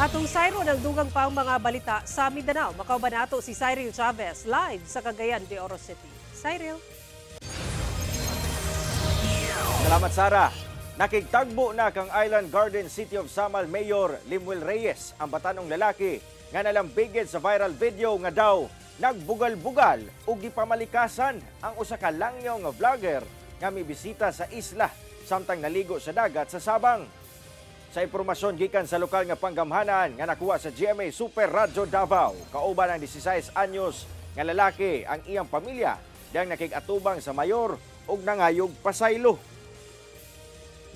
Atong sayron ang dugang pang mga balita sa Mindanao. Makauban nato si Cyril Chavez live sa Cagayan de Oro City. Cyril. Salamat, Sara. Nakigtagbo na kang Island Garden City of Samal Mayor Limuel Reyes ang batanong lalaki nga nalambigit sa viral video nga daw nagbugal-bugal ug gipamalikasan ang usa ka langyaw nga vlogger nga mibisita sa isla samtang naligo sa dagat sa Sabang. Sa impormasyon gikan sa lokal nga panggamhanan nga nakuha sa GMA Super Radyo Davao, kauban ang 16 anyos nga lalaki ang iyang pamilya diyang nakig-atubang sa mayor ug nangayog pasaylo.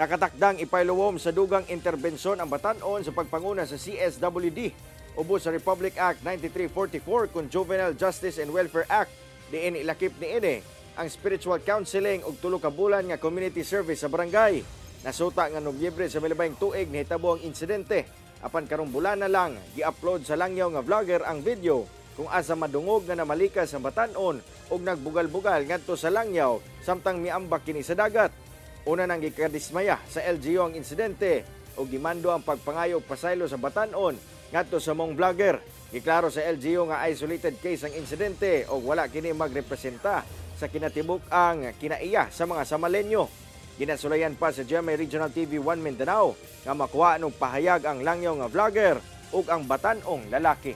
Nakatakdang ipailuwom sa dugang interbensyon ang batanon sa pagpanguna sa CSWD ubos sa Republic Act 9344 kun Juvenile Justice and Welfare Act, diin ilakip niini ang spiritual counseling ug 3 ka bulan nga community service sa barangay. Nasuta nga Nobyembre sa milabahing tuig nahitabo ang insidente. Apan karong bulan na lang gi-upload sa langyaw nga vlogger ang video kung asa madungog nga namalikas ang batanon ug nagbugal-bugal ngadto sa langyaw samtang miambak kini sa dagat. Una nang gikadismaya sa LGU ang insidente ug gimando ang pagpangayo og pasaylo sa batanon ngadto sa mong vlogger. Giklaro sa LGU nga isolated case ang insidente ug wala kini magrepresenta sa kinatibuk-ang kinaiya sa mga Samalenyo. Ginasulayan pa sa GMA Regional TV 1 Mindanao nga makuha og pahayag ang langyaw nga vlogger ug ang batanong lalaki.